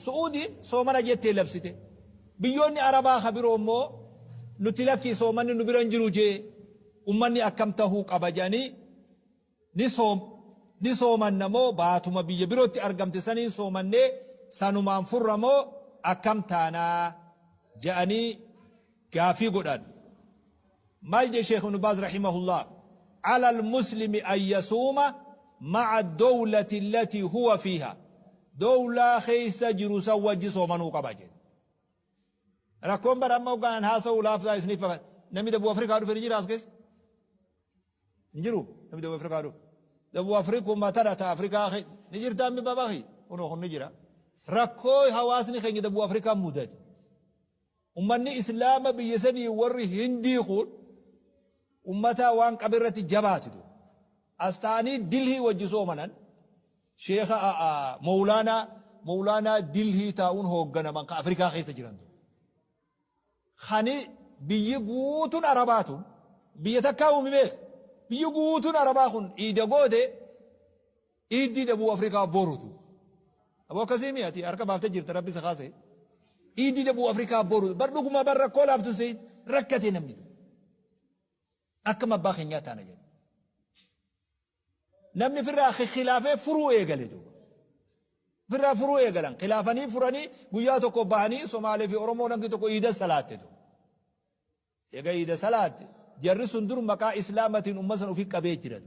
Su'uudiin soomana jettee labsite. Biyyoonni Arabaa ka biroo immoo nuti lakkii soomanni nu bira hin jiru jee ummanni akkam tahuu qaba jedhanii ni soom ni soomanna moo baatuma biyya birootti argamte saniin soomannee sanumaan furra moo akkam taanaa jedhanii gaafii godhan. Maal jedhe Sheekh Ibnu Baaz rahimahullah, Ala al-muslimi an yasuuma ma'a ad-dawlati allati huwa fiiha. Dawlaa keessa jiru san wajji soomanuu qaba jedhe. Rakkoon bara amma hoggaan an haasa'u laaftaa isiniif fakkaata. Namni Dabuu Afrikaa dhufe ni jira as keessa? Hin jiru namni Dabuu Afrikaa dhufe. Dabuu Afrikuma tana ta Afrikaa ni jirta ammi baba kiyya? Kunoo kun ni jira. Rakkoo hawaasni keenya Dabuu Afrikaa mudate. Ummanni Islaama biyya sanii warri Hindii kun ummata waan qabe irratti jabaati duuba. As ta'anii Dilhii wajji soomanan sheekha Mowlaanaa Mowlaanaa Dilhii taa'uun hoogganaman ka Afrikaa keessa jiran duuba. Kani biyyi guutuun Arabaa tun biyya takkaa uumi beek biyyi guutuun Arabaa kun iida goote Iiddii dabuu Afrikaa boru tu. Aboo akkasii mi ati harka baaftee jirta rabbi si kaase. Iiddii dabuu Afrikaa boru bar dhuguma bar rakkoo laaftu siin rakkate namni. Akkam abbaa keenyaa taana jedhe. Namni firraa khilaafee furuu eegale duuba. Firraa furuu eegalan khilaafanii furanii guyyaa tokko bahanii Somaalee fi Oromoo namni tokko iida salaatte duuba. Eega iida salaatte, jarri sun dur maqaa islaamatiin ummata san ufi qabee jira.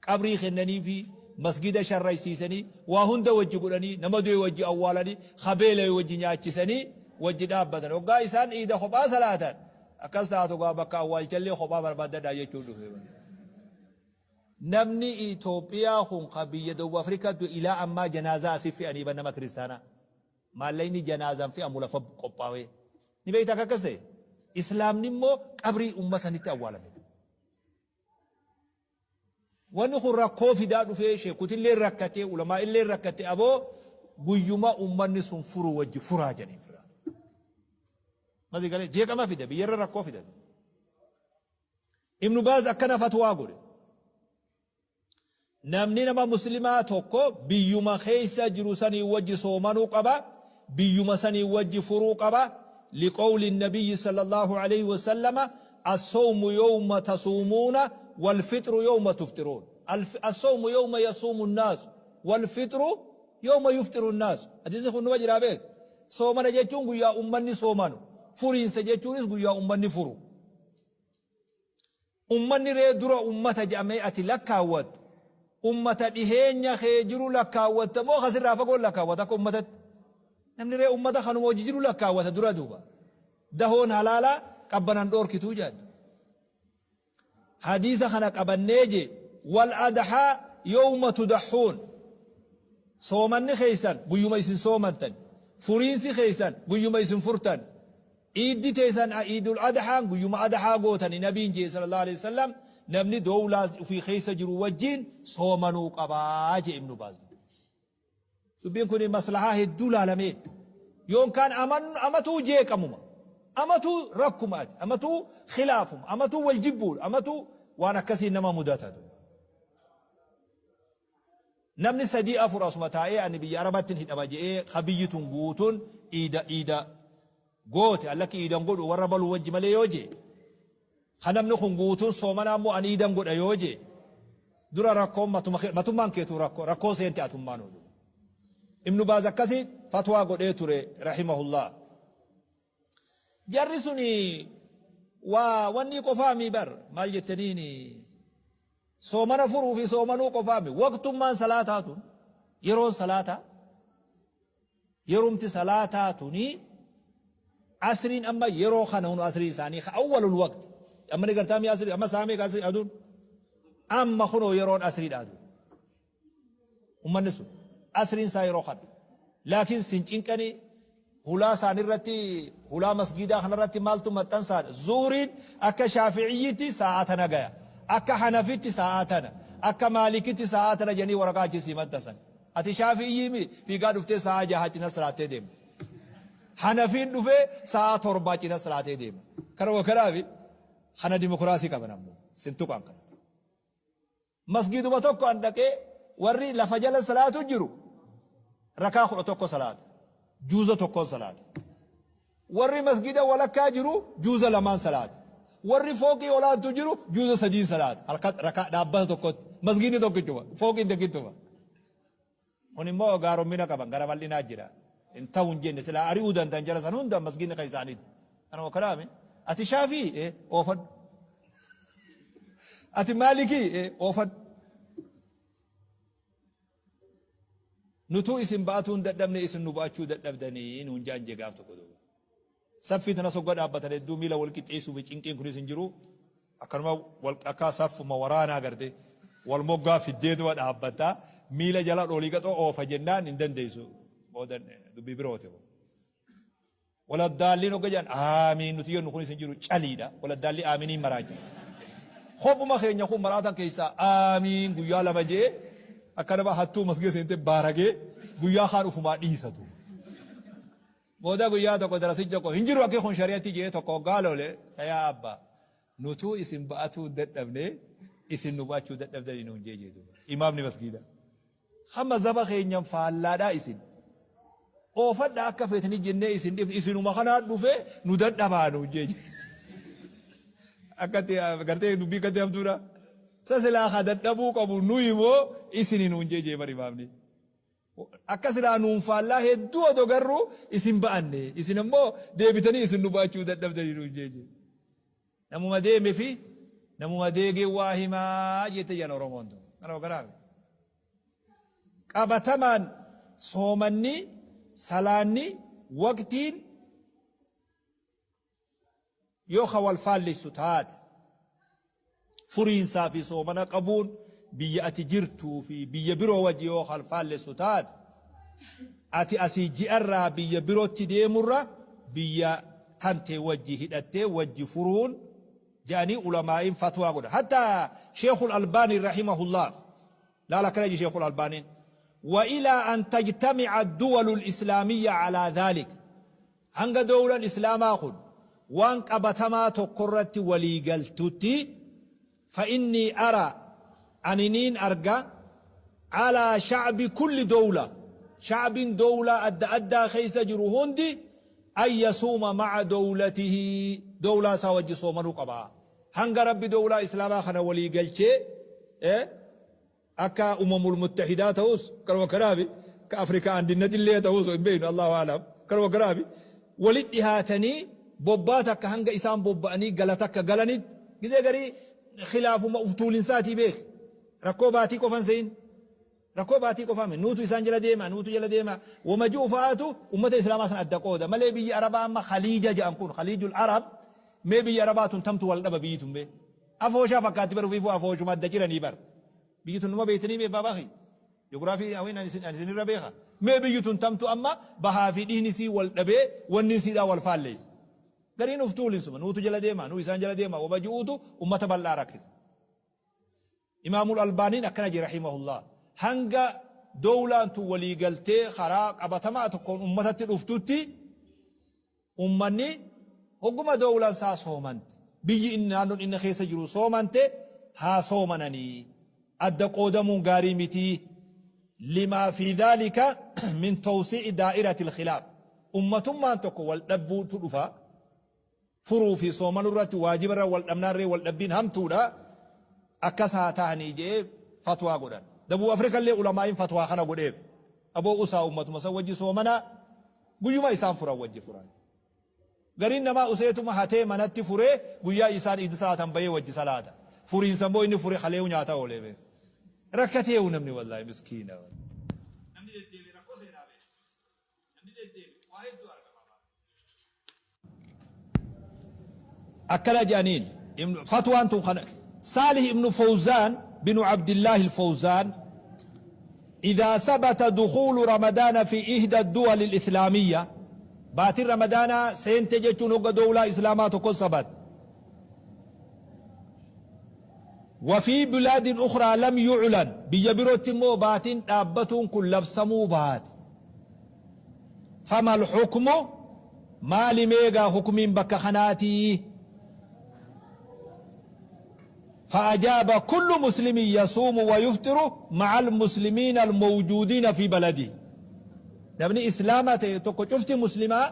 Qabrii kennaniifii, masgida sharraysiisanii, waa hunda wajji godhanii, nama du'e wajji awwaalanii, ka beelawe wajji nyaachisanii, wajji dhaabbatan. Hoggaa isaan iida kophaa salaatan, akkas taatu gaa bakka awwaalchallee kophaa barbaaddadhaa jechuun dhufe. Namni Itoophiyaa kun ka biyya Dawub Afrikaa du'e ilaa ammaa janaazaa asi fe'anii bar nama kiristaanaa. Maallaqni janaazaan fe'amu lafa qophaawee. Ni beekta akka akkas ta'e? Islaamni immoo qabrii ummata sanitti awwaalame. Wanni kun rakkoo fidaa dhufee sheekutillee rakkatee ulamaa'illee rakkate aboo guyyuma ummanni sun furu wajji furaa jedhanii firaa. Masii galee jeeqama fida biyyarra rakkoo fida. Ibnu Baaz akkana fatwaa godhe. Namni nama muslimaa tokko biyyuma keessa jiru sanii wajji soomanuu qaba, biyyuma sanii wajji furuu qaba, liqowli nabiyyi sallallahu aleyhi wasallama assawmu yawma tasuumuuna walfixru yawma tufxiruun. Assawmu yawma yasuumu nnaasu walfixru yawma yufxiru nnaasu. Hadiisni kun numa jiraa beek. Soomana jechuun guyyaa ummanni soomanu, furiinsa jechuunis guyyaa ummanni furu. Ummanni ree dura ummata jedhamee ati lakkaawwattu ummata dhiheenya kee jiru lakkaawwatta moo ka sirraa fagoo lakkaawwata akka ummatatti? Namni ree ummata kanuma hojii jiru lakkaawwata dura duuba. Dahoon halaalaa qabbanan dhoorkituu jedhan. Hadiisa kana qabannee je wal adhaa yawma tudahhuun soomanni keessan guyyuma isin soomantan furiinsi keessan guyyuma isin furtan Iiddi teessan Iidul Adhaan guyyuma Adhaa gootani Nabiin je'e sallallahu aleyhi wasallam namni doowlaa ufii keessa jiru wajjiin soomanuu qabaa je'e Ibnu Baaz. Dubbiin kuni maslahaa hedduu laalameeti. Yoonkaan amatuu jeeqamuma, amatuu rakkumaati, amatuu khilaafuma, amatuu wal jibbuudha, amatuu waan akkasii nama mudata duuba. Namni 3 4 asuma taa'ee ani biyya Arabaattin hidhama je'ee ka biyyi tun guutuun iida iida goote an lakki iida hin godhu warra baluu wajji malee yoo je'e ka namni kun guutuun soomanaa immoo an iidan godha yoo je'e dura rakkoon matuma matummaan keetuu rakkoo rakkoo seente atummaanuu duba. Ibnu Baaz akkasi fatwaa godhee ture rahimahullah. Jarri suni waa wannii qofaamii bar maal jettaniini soomana furuu fi soomanuu qofaami waqtummaan salaataa tun yeroon salaataa yerumti salaataa tuni asriin amma yeroo kana hunu asrii isaanii ka awwalul waqti amma ni gartaa mi asrii amma saa meeqa asrii aduun amma kunoo yeroon asriidha aduun Ummanni sun asriin isaa yeroo kana. Laakiin sin cinqanii hulaa isaanirratti hulaa masgiidaa kanarratti maaltu maxxansaadha. Zuhriin akka shaafi'iyyiitti saa'aa tana gaya. Akka hanafitti saa'aa tana. Akka maalikitti saa'aa tana jedhanii waraqaa achi sii maxxansan. Ati shaafi'iyyii mi fiigaa dhuftee saa'aa jaha cina salaattee deemta. Hanafiin dhufee saa'aa torbaa cina salaatee deema. Kanuma kanaafi kana dimokiraasii qaban ammoo sin tuqan kana. Masgiiduma tokko an dhaqee warri lafa jala salaatu jiru rakaa 11 salaata. Juuza tokkoon salaata. Warri masgida walakkaa jiru juuza lamaan salaata. Warri fooqii olaantu jiru juuza sadiin salaata. Halkan rakaa dhaabbata tokkotti. Masgidni tokkichuma. Fooqiin tokkichuma. Kun immoo gaarommina qaban gara bal'inaa jira. Hin ta'u hin jenne silaa ari'uu danda'an jara san hunda masgidni kan isaaniiti. Kanuma kalaame. Ati shaafii oofadhu. Ati maalikii oofadhu. Nutuu isin ba'atuu hin dadhabne isin nu ba'achuu dadhabdanii nuun ja'an jee gaaf tokko duuba. Saffii tanas hogga dhaabbatan hedduu miila wal qixxeessuu fi cinqiin kunis hin jiru. Akkanuma wal akka saffuma waraanaa garte wal moggaa fiddeetuma dhaabbatta. Miila jala dhoolii gaxoo oofa jennaan hin dandeessu. Booda dubbii birooti. Waladdaalliin hogga jedhan aamiin nuti jennu kunis hin jiru caliidha. Waladdaallii aaminiin maraacha. Kophuma keenya kun maraatan keessaa aamiin guyyaa lama je'ee akka nama hattuu masgida seentee baaragee guyyaa kaan ufumaa dhiisatu. Booda guyyaa tokko darasichi tokko hin jiru akki kun shari'atti je'ee tokko hoggaa lole sayaa abba nutuu isin ba'atuu dadhabne isin nu ba'achuu dadhabdanii nuun jee jee duuba. Imaamni masgiida. Ka mazhaba keenyan faallaadha isin. Oofadha akka feetani jennee isin dhifne isinuma kanaa dhufe nu dadhabaa nuun jee. Akkatti gartee dubbii akkatti hamtuudha. Sa silaa ka dadhabuu qabu nuyi moo isini nuun jee jee bari imaamni. Akka silaa nuun faallaa hedduu odoo garru isin ba'anne isin ammoo deebitanii isin nu ba'achuu dadhabdanii nuun jee jee. Namuma deeme fi namuma deegee waa himaa jette jedhan Oromoon tun. Kanuma kanaaf qabatamaan soomanni salaanni waqtiin yoo ka wal faallessu taate furiinsaa fi soomana qabuun biyya ati jirtuu fi biyya biroo wajji yoo wal faallessu taate ati asii ji'arraa biyya birootti deemurra biyya tantee wajji hidhattee wajji furuun jedhanii ulamaa'iin fatwaa godhan. Hatta Sheekhul Albaanii rahimahullah laal akkana jedhe Sheekhul Albaaniin wa ilaa an tajtami'a duwalul islaamiyya alaa dhaalik hanga dowlan islaamaa kun waan qabatamaa tokkorratti walii galtutti fa innii ara ani niin arga alaa sha'bi kulli dowla sha'bin dowlaa adda addaa keessa jiru hundi an yasuuma ma'a dowlatihi dowlaa isaa wajji soomanuu qaba hanga Rabbi dowlaa islaamaa kana walii galchee Akka Umamul Muttahidaa ta'us kanuma kanaafi ka Afrikaa Andinnatillee ta'us hin beeknu Allahu a'lam kanuma kanaafi walitti dhihaatanii bobbaa takka hanga isaan bobba'anii gala takka galanitti gizee garii khilaafuma uf tuulinsaatii beeki rakkoo baatii qofan se'in rakkoo baatii qofaa mi nuutu isaan jala deema nuutu jala deema wama ji'u fa'aatu ummata islaamaa san adda qooda malee biyyi arabaa amma khaliija jedhan kun khaliijul arab mee biyyi arabaa tun tamtu wal dhaba biyyi tun mee Afooshaa fakkaatti bar ufiifuu afooshuma adda ciranii bar. Biyyi tun numa beektanii mee baabaa kiyya. Jogiraafii haween ani isin ani isinirra beeka. Mee biyyi tun tamtu amma bahaa fi dhihni isii wal dhabee wanni isiidhaa wal faalleessa. Gariin uf tuulinsuma nuutu jala deema nuu isaan jala deema wama ju'uutu ummata bal'aa rakkisa. Imaamul Albaaniin akkana jedhe rahimahullah hanga dowlaan tun walii galtee karaa qabatamaa tokkoon ummatatti dhuftutti Ummanni hogguma dowlan isaa soomante, biyyi inni naannoon inni keessa jiru soomante haa soomananii. Adda qoodamuun gaarii miti. Limaa fii dhaalika min tawsii'i daa'iratil khilaaf. Ummatummaan tokko wal dhabbuutu dhufa. Furuu fi soomanuu irratti waajiba irra wal dhabnaan ree wal dhabbiin hamtuudha. Akkas haa tahanii je'ee fatwaa godhan. Dabub Afrikallee ulamaa'iin fatwaa kana godheef. Aboo usaa ummatuma san wajji soomanaa. Guyyuma isaan furan wajji furan. Gariin namaa useetuma hatee manatti furee guyyaa isaan iid salaatan bahee wajji salaata. Furiinsa immoo inni fure kaleeyu nyaata oolee beeka. Rakkateeyu namni wallaahi miskiina. Namni deddeebi'e rakkoo seenaa beeka. Namni deddeebi'e waa hedduu arga baabaa. Akkana jedhaniin fatwaan tun kana Saalih ibnu Fawzaan binu Abdillaahi al-Fawzaan Idhaa sabata dukhuulu Ramadaana fi ihda ad-duwali al-islaamiyya Baatiin Ramadaanaa seente jechuun hogga dowlaa islaamaa tokko sabat wa fi bilaadin ukhraa lam yu'lan biyya birootti immoo baatiin dhaabbatuun kun labsamuu baate Famal hukmu maali mee egaa hukmiin bakka kanaatii? Fa'ajaaba kullu muslimin yasuumu wa yufxiru ma'al muslimiina al-mawjuudiina fi baladihi. Namni islaama ta'e tokko cufti muslimaa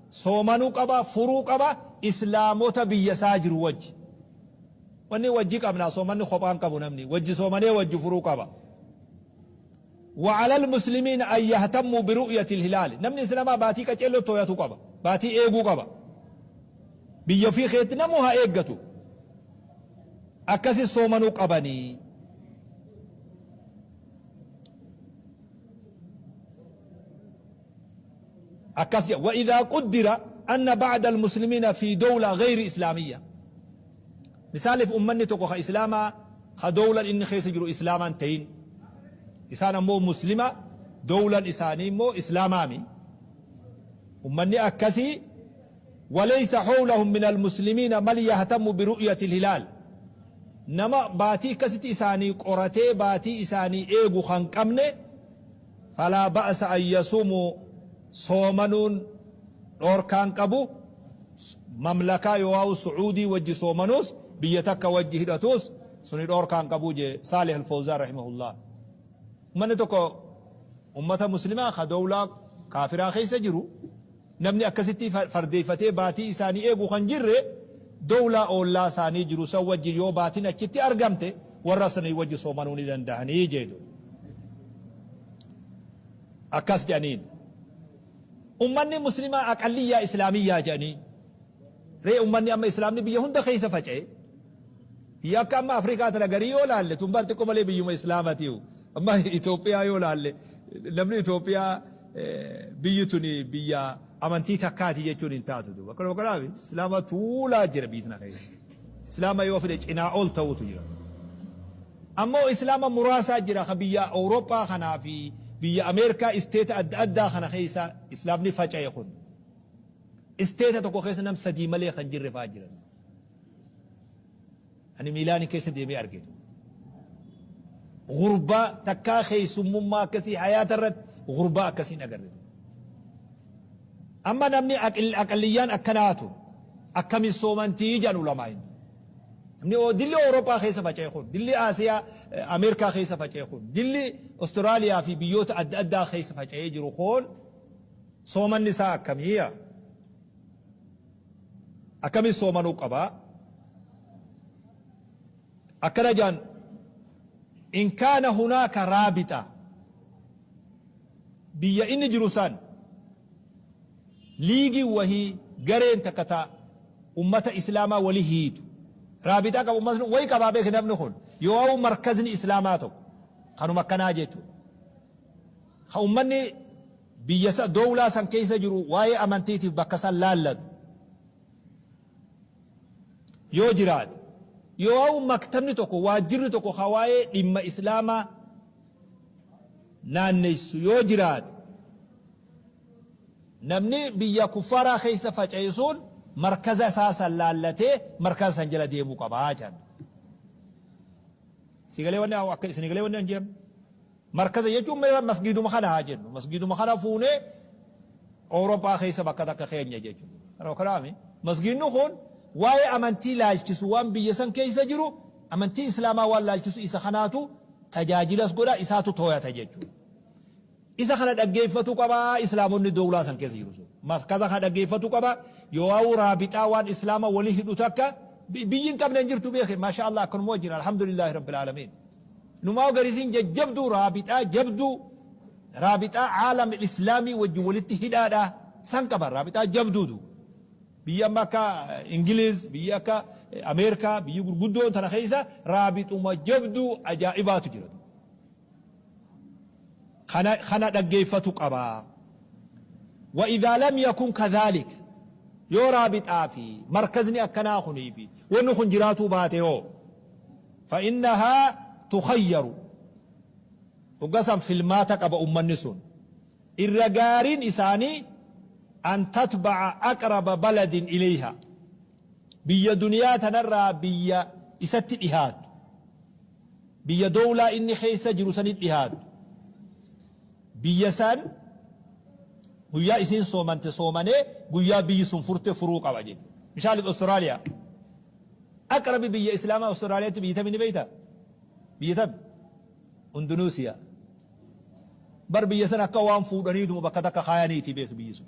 soomanuu qaba, furuu qaba islaamota biyya isaa jiru wajji. Wanni wajji qabna, soomanni kophaan qabu, namni wajji soomanee wajji furuu qaba. وعلى المسلمين أن يهتموا برؤية الهلال. Namni islaamaa baatii qaceelloo tooyatu qaba, baatii eeguu qaba. Biyya ofii keetti namuu haa eeggatu, akkasi soomanuu qabanii. Akkas jedha: وإذا قدر أن بعض المسلمين في دولة غير إسلامية. Misaaliif ummanni tokko ka islaamaa ka dowlan inni keessa jiru islaamaan ta'in, isaan ammoo muslima, dowlan isaanii immoo islaamaami, ummanni akkasii وليس حولهم من المسلمين من يهتم برؤية الهلال, nama baatii akkasitti isaanii qoratee baatii isaanii eegu kan qabne, فلا بأس أن يصوموا, soomanuun dhoorkaan qabu. Mamlakaa yoo Sucuudii wajji soomanuus, biyya takka wajji hidhatuus, suni dhoorkaan qabu jee Saalih Alfawzaan رحمه الله. Ummanni tokko ummata muslimaa ka dowlaa kaafiraa keessa jiru, namni akkasitti fardeeffatee baatii isaanii eegu kan jirre, dowlaa oollaa isaanii jiru san wajji yoo baatiin achitti argamte warra sanii wajji soomanuu ni danda'anii jeedu. Akkas jedhaniin. Ummanni muslimaa aqalliyyaa islaamiyyaa jedhanii ree. Ummanni amma islaamni biyya hunda keessa faca'e, biyya akka amma Afrikaa tana garii yoo laalle tun bar xiqqoo malee biyyuma islaamatiiyu. Amma Itoophiyaa yoo laalle, namni Itoophiyaa biyyi tuni biyya amantii takkaati jechuun hin taatu duuba. Akkuma kanaaf islaama tuulaa jira biyyi tana keessa. Islaama yoo fide cinaa ol ta'utu jira. Ammoo islaama muraasaa jira ka biyya Awurooppaa kanaa fi biyya Ameerikaa isteeta adda addaa kana keessa islaamni faca'e kun. Isteeta tokko keessa nam sadii malee kan jirre fa'aa jiran. Ani Miilaanii keessa deemee arge. Gurbaa takkaa keessummummaa akkasii hayaata irratti gurbaa akkasiin agarre. Amma namni aqalliyyaan akkanaatu akkamin soomantii jedhan ulamaa hin. Namni dilli Awurooppaa keessa faca'e kun, dilli Aasiyaa, Ameerikaa keessa faca'e kun, dilli Ostiraaliyaa fi biyyoota adda addaa keessa faca'ee jiru kun soomanni isaa akkamiyya? Akkamin soomanuu qabaa? Akkana jedhan: إن كان هناك رابطة, biyya inni jiru san liigii wahii, gareen takka ta ummata islaamaa wali hiitu, raabixaa qabu, ummatni wayi qabaa beeke, namni kun yoo markazni islaamaa tokko kanuma akkanaa jechuudha. Ka ummanni biyya dowlaa san keessa jiru waa'ee amantiitiif bakka san laallatu yoo jiraate, yoo maktabni tokko, waajjirri tokko ka waa'ee dhimma islaamaa naanneessu yoo jiraate, namni biyya kuffaaraa keessa faca'e sun markaza isaa san laallatee markaza san jala deemuu qabaa jedhan. Sigalee wanni akka sinigalee wanni an jedhamu markaza jechuun masgiiduma kana haa jennu, masgiiduma kana fuunee Awurooppaa keessa bakka takka keenya jechuudha. Kana kanaami masgiidni kun waa'ee amantii laalchisu, waan biyya san keessa jiru amantii islaamaa waan laalchisu, isa kanaatu tajaajilas godha, isaatu tooyata jechuudha. Isa kana dhaggeeffatu qabaa islaamonni dowlaa san keessa jiru sun. Markaza kana dhaggeeffatu qaba, yoo raabixaa waan islaama walii hidhu takka biyyi hin qabne hin jirtu beeke. ما شاء الله akkanuma wajjin الحمد لله رب العالمين. Numaa garisiin jajjabduu, raabixaa jabduu, raabixaa عالم الإسلامي wajjin walitti hidhaadha san qaban, raabixaa jabduutu. Biyya amma akka Ingiliz, biyya akka Ameerikaa, biyyi gurguddoon tana keessa raabixuma jabduu ajaa'ibaatu jira. Kana dhaggeeffatu qaba. وإذا لم يكن كذلك, yoo raabixaa fi markazni akkanaa kunii fi wanni kun jiraatuu baate yoo, فإنها تخير, hoggasan filmaata qaba ummanni sun. Irra gaariin isaanii أن تتبع أقرب بلد إليها, biyya duniyaa tanarraa biyya isatti dhihaatu, biyya dowlaa inni keessa jiru sanit dhihaatu, biyya san guyyaa isiin soomante soomanee guyyaa biyyi sun furte furuu qaba jechuudha. Mishaaliif Austraaliyaa. Aqrabi biyya Islaamaa Austraaliyaatti biyyi tami ni beeyta? Biyyi tami? Indoneesiyaa. Bar biyya san akka waan fuudhaniituma bakka takka kaayaniiti beeki biyyi sun.